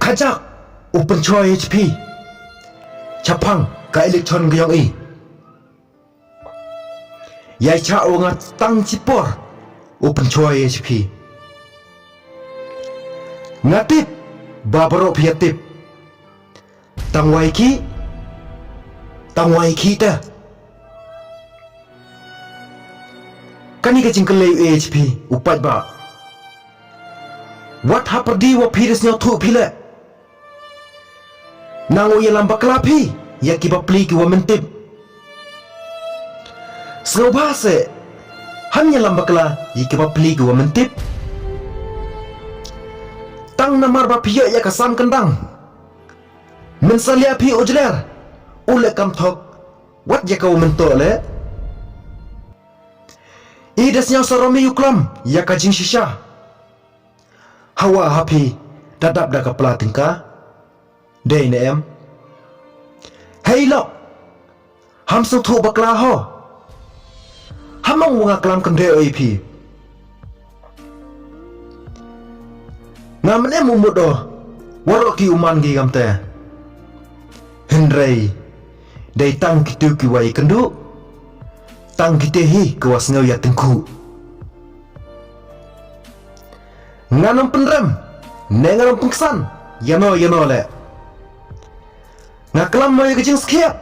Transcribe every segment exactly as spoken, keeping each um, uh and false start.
Kajak u pynshoi ïa phi shaphang ka election ka jong i. Ïa i chah u nga tang chi por u pynshoi ïa phi. Nga tip ba baroh phi ïa tip. Tang wai ki, tang wai ki ta. Kane ka jingkylli u A H P u paidbah. Wat ha pyrdi wa phi da sngewthuh phi leh. Nang u ïalam bakla phi ïa ki bapli ki wa myntip. Sngewbha se, ham ïalam bakla ïa ki bapli ki wa myntip. Tang namar ba phi ïoh ïa ka sam kyndang. Mynsalia phi u jler u leh kam thok. Wat ïa ka u mynto leh. I da sñiaw sarom i u klam ïa ka jingshisha. Hawa ha phi da dap da ka pla tyngka. Dei ne em? Hei lok. Ham sngewthuh bakla ho. Ham ong wa nga klam kynde oi phi. Nga myn em u mut o. Waroh ki u man ki kamte. Hynrei dei tang kito ki wa ïakynduh. Tang kito hi ki wa sngew ïa tyngkhuh. Ngan ym pynrem ne ngan ym pynksan ïano ïano leh. Nga klam mo ïa ka jingskhem.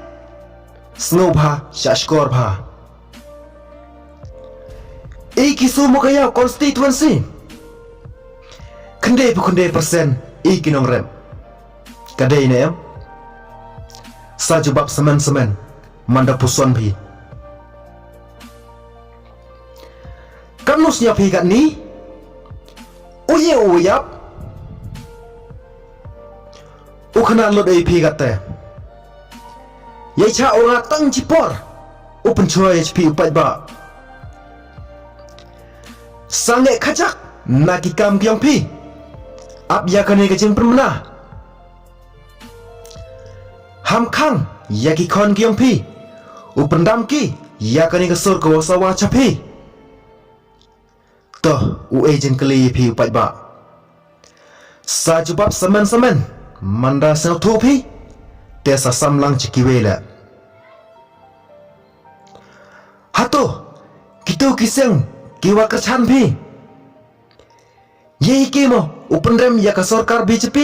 Sngewbha, shah shkor bha. I ki Sohmukaïaw constituency. Khyndai phew khyndai percent i ki nongrep. Ka dei ne em? Sa jubab semen semen. Manda puson phi. Kam nu sñiaw phi katni. U ye u yap. U khana lut ei phi katte. Ye cha u nga tang chi por. U pynchoi chi phi u paidbah. Sangeh khajak na ki kam ki yong phi. Ap ïa kane ka jingpynmna. Ham khang ïa ki khon ki yong phi. U pyndam ki ïa kane ka sur ka wa sawa cha phi. To, u ei jingkylli ïa phi u paidbah. Sa jubab semen semen, manda sngewthuh phi. Te sa samlang chi kiwei leh. Hato, kito ki seng, ki wa kyrchan phi. Ye hi ki mo, u pynrem ïa ka sorkar B J P.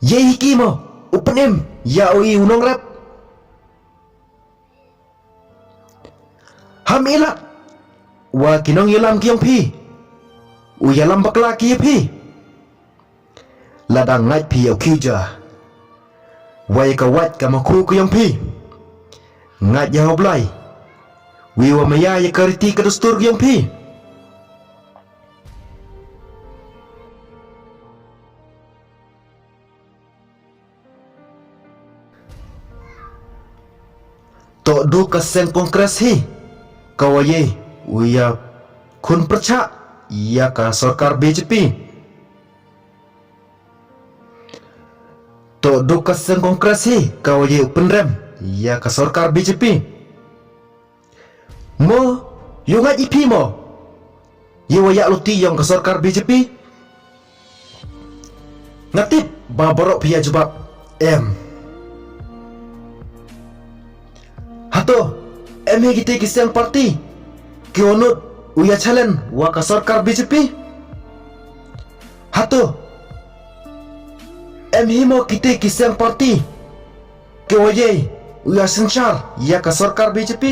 Ye hi ki mo, u pynim ïa u i u nongrep. Ham ilat wa ki nongïalam ki yong phi. U ïalam bakla ki ïa phi. Lada ngait phi ïa u khiew ja. Wa ïa ka wait ka makhu ki yong phi. Ngait ïa u Blai. Wi wa maya ïa ka riti ka dustur ki yong phi. To du ka seng Congress hi. Ka wa ye u ïa khun pyrchah ïa ka sorkar B J P. To du ka seng Congress hi ka wa ye u pynrem ïa ka sorkar B J P. Mo, ïa nga i phi mo. Ïa wa ïa luti yong ka sorkar B J P. Nga tip ba baroh phi ïa jubab em. Hato, em hi kiti ki seng parti ki onut u ïa challenge wa ka sorkar B J P. Hato, em hi mo kiti ki seng parti ki wa ye u ïa synshar ïa ka sorkar B J P.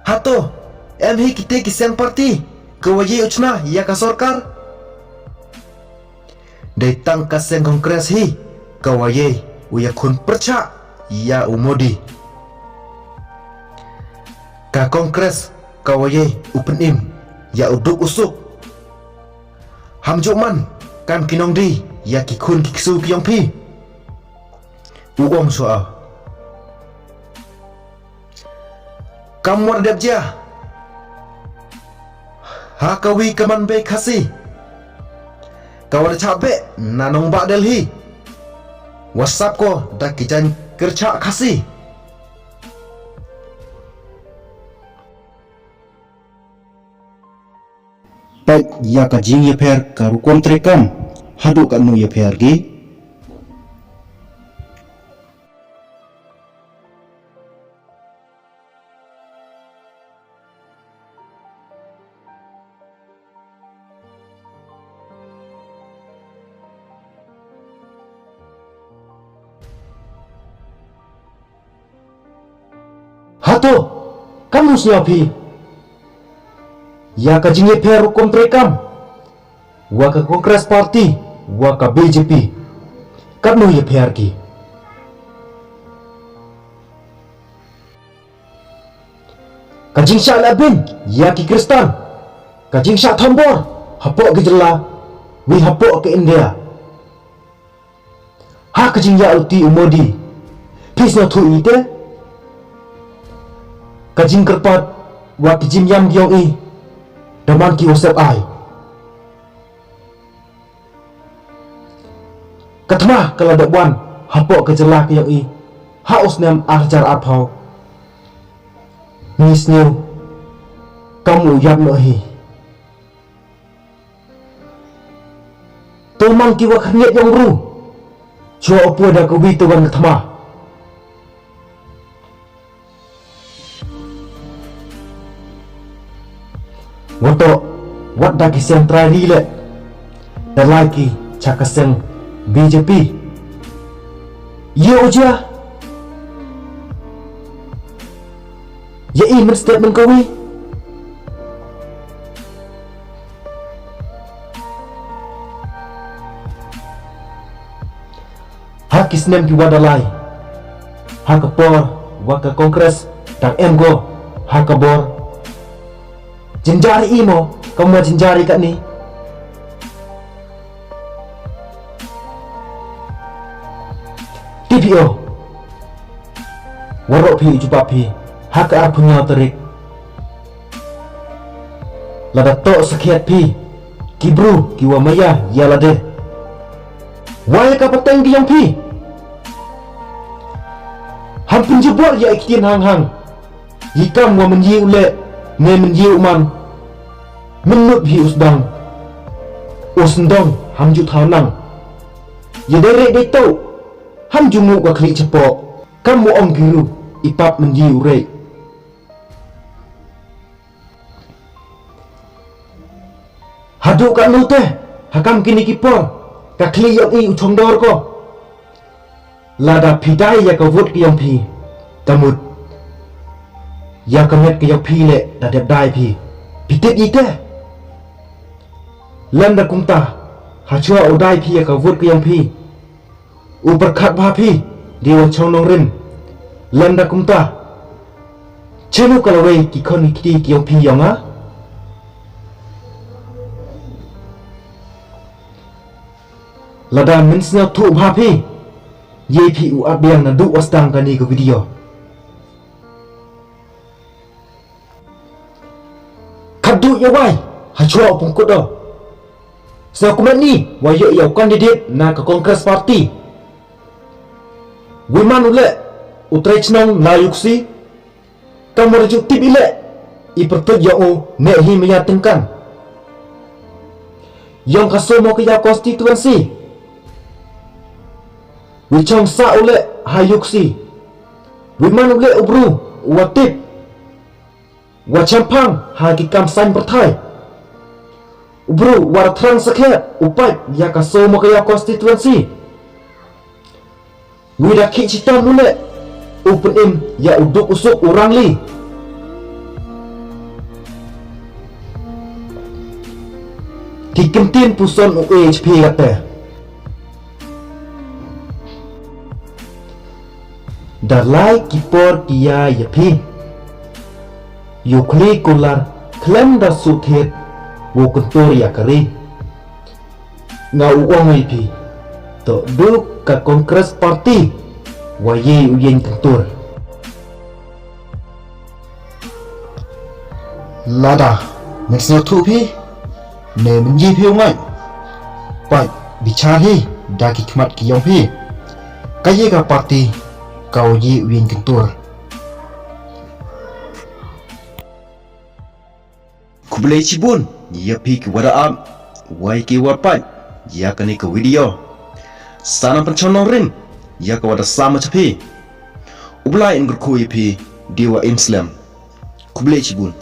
Hato, em hi kiti ki seng parti ki wa ye u chna ïa ka sorkar. Dei tang ka seng Congress hi ka wa ye u ïa khun pyrchah ïa u Modi. Ka Congress ka wa ye u pynim ïa u duk u suk. Ham ju man kam ki nongdi ïa ki khun ki ksu ki yong phi. U ong shuwa. Kam wa dep jia. Ha ka wi ka man bei Khasi. Ka wa da chap be na nong ba Delhi. Wa sap ko da ki jan kyrchah Khasi. Peit ïa ka jingïapher ka rukom treikam, haduh katno ïapher ki. Hato kam sngewthuh phi ïa ka jingïapher rukom treikam wa ka Congress Party wa ka B J P? Katno ïapher ki. Ka jingshah lehbeiñ ïa ki Khristan, ka jingshah thombor hapoh ki jylla, wi hapoh ka India. Ha ka jingïaid lynti u Modi, phi sngewthuh ïa te? Ka jingkyrpad wa ki jingïam jong i da man ki wa sep ai. Ka thma ka la dep wan hapoh ka jylla ka jong i ha u snem ar hajar arphew. Ngi sngew kam u ïap noh hi. To man ki wa khyrngiat jong u bru, shuwa u poi da ka wi te wan ka thma. Wat to, wat da ki seng trai ri leh, da lai ki cha ka seng B J P. Ïa u jia, ïa i mynstep mynkawi. Ha ki snem ki wa da lai, ha ka por wa ka Congress dang em ko ha ka bor, jynjar i mo, kam wa jynjar i katni. T P O, waroh phi u jubab phi ha ka arphew hynñiew tarik. Lada toh sakhiat phi ki bru ki wa maya ïa lade, wa ïa ka pateng ki jong phi. Ham pynjubor ïa i ktien hang hang. Ïa kam wa mynjur u leh ne mynjur u man. Mynnud hi u sdang, u sndong ham ju thaw nang. Ïa dei rei dei tau, ham ju mu ka khlieh chapoh. Kam wa ong ki ru, i pap mynjur u rei. Haduh katno te, ha kam kine ki por, ka khlieh yong i u chongdor ko. Lada phi dai ïa ka vote ka yong phi, ta mut ïa ka met ka yong phi leh da dep dai phi. Phi tip i te. Lem da kumta, ha chwa u dai phi ïa ka vote ka yong phi, u pyrkhat bha phi, di wa chong nongrim. Lem da kumta, chenu ka lawei ki khon ki kti ki yong phi yong nga. Lada min sngewthuh bha phi, ïa phi u ap biang naduh wa sdang kane ka video. Khadduh ïa wai, ha chwa u pynkhut o. Sa kumne ni, wa ïoh ïa u candidate na ka Congress Party. Wi man u leh, u trei chnong la yuksi. Ka mor ju tip i leh, i pyrtuit ïa u ne hi maya tyngkan. Yong ka Sohmokaïa constituency. Wi chong sa u leh, ha yuksi. Wi man u leh u bru, wa tip. Wa chemphang ha ki kam saiñ pyrthai. U bru wa thrang sakhiat u pait ïa ka Sohmokaïa constituency. Wi da khih chitom u leh u pynim ïa u duk u suk u rangli. Ki kyntien puson u A H P kata. Da lai ki por ki ïa ïa phi. Ïoh khlieh kular khlem da shu thied wow kyntur ïa ka ri. Nga u ong ïa phi. To duk ka Congress Party wa ïa u ïeng kyntur. Lada, men sngewthuh phi, ne men ïa phi u ngai. Pait, bichar hi, da ki khmat ki yong phi. Ka ïa ka party, ka u ïa u ïeng kyntur. Khublei chibun ïa phi ki wa da ap, wei ki wa peit ïa kane ka video. Sa nang pynchong nongrim ïa ka wa da sam cha phi. U Blei un kyrkhu ïa phi, dei wa im slem. Khublei chibun.